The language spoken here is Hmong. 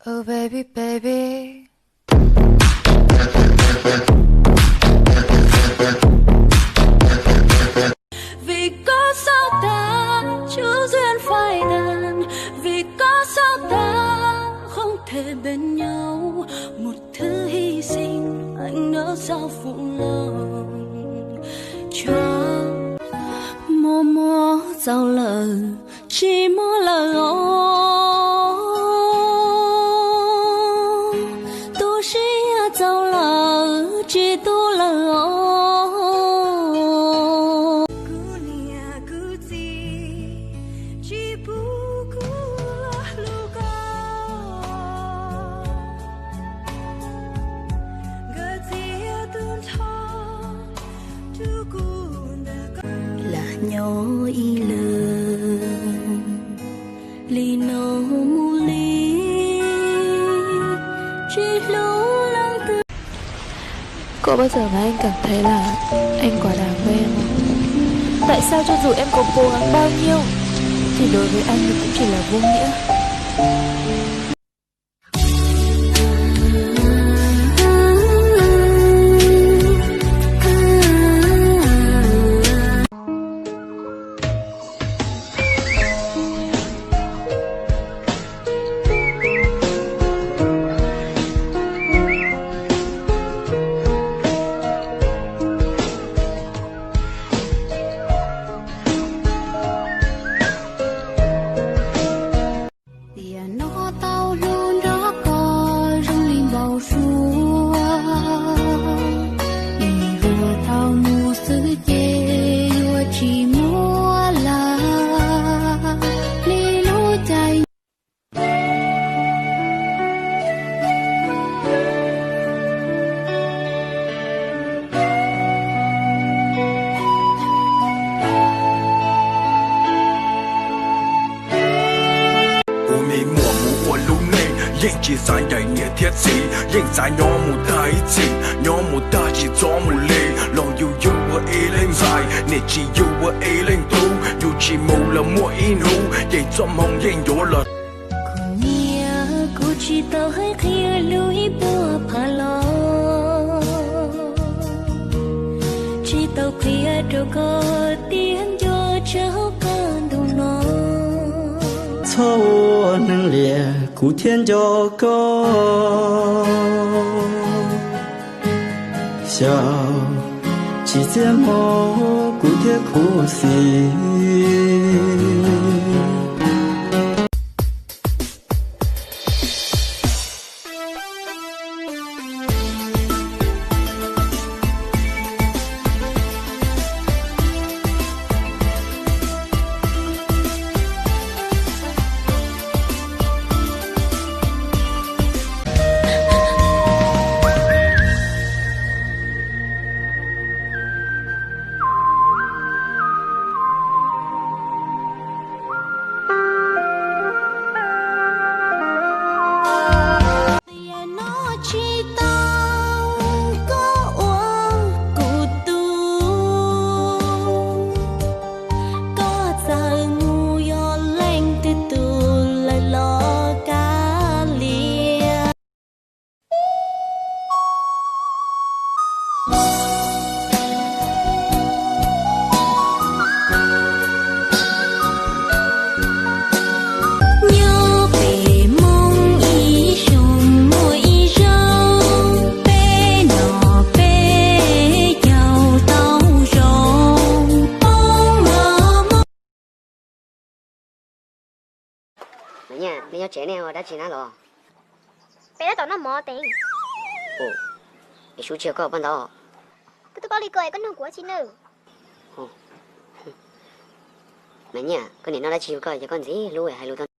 Oh baby, baby. Vì có sao ta chưa duyên phai tàn, vì có sao ta không thể bên nhau, một thứ hy sinh anh nỡ sao phụ lòng cho. Muaj muaj txaus lawm, tsis muaj lawm os. Tu siab txaus lawm, tsis tu lawm os. Kuv niam kuv txiv tsis pub kuv los hlub koj. Nkawd txiav tu nrho rau kuv ntawm koj. Lam nyob ib leeg li no mus li, tsis hlub leej twg. Cô bao giờ nói anh cảm thấy là anh quá đáng với em không? Tại sao cho dù em có cố gắng bao nhiêu thì đối với anh thì cũng chỉ là vô nghĩa. Tiam no tau hlub nrog koj zoo li npau suav, ib hluas tau mus xwb ces yuav tsis muaj lawm li lub caij. Kuv me muam mus ua lub neej, yeej tsis xav ncaim niam thiab txiv, yeej xav nyob mus tag ib txhis, nyob mus tag tsis txhob mus li. Los yus yug ua ib leej ntxhais, niam tsis yug ua ib leej tub, yus tsis mus los muaj ib hnub ces txoj hmoo yeej yuav los. Kuv niam kuv tsis tau hais qhia lub ib puas phav los, tsis tau qhia rau koj tias nco tshaj koj ntu no. Txhob ua neeg liam kuv thiaj nco koj, xyaum tsis txiaj hmo kuv thiaj khuv xim. Tiam no tsis tau koj ua kuv tub, koj txawm mus yog leej twg tus lawm los kav liam. Nyob pem Hmoob ib xyoos muaj ib zaug, peb noj peb caug tau zoo, poob los muaj. Mas Nyiaj, nej nyob tsev nej ua dab tsi na los? Peb tab tom noj mov tes. Ua, es Sub tsis yog koj poj ntawd? Kuv twb paub li ko es koj nug kuv ua tsi na? Mas Nyiaj, koj niam noj dab tsi ua koj ces koj ntxim hlub hais lus tau.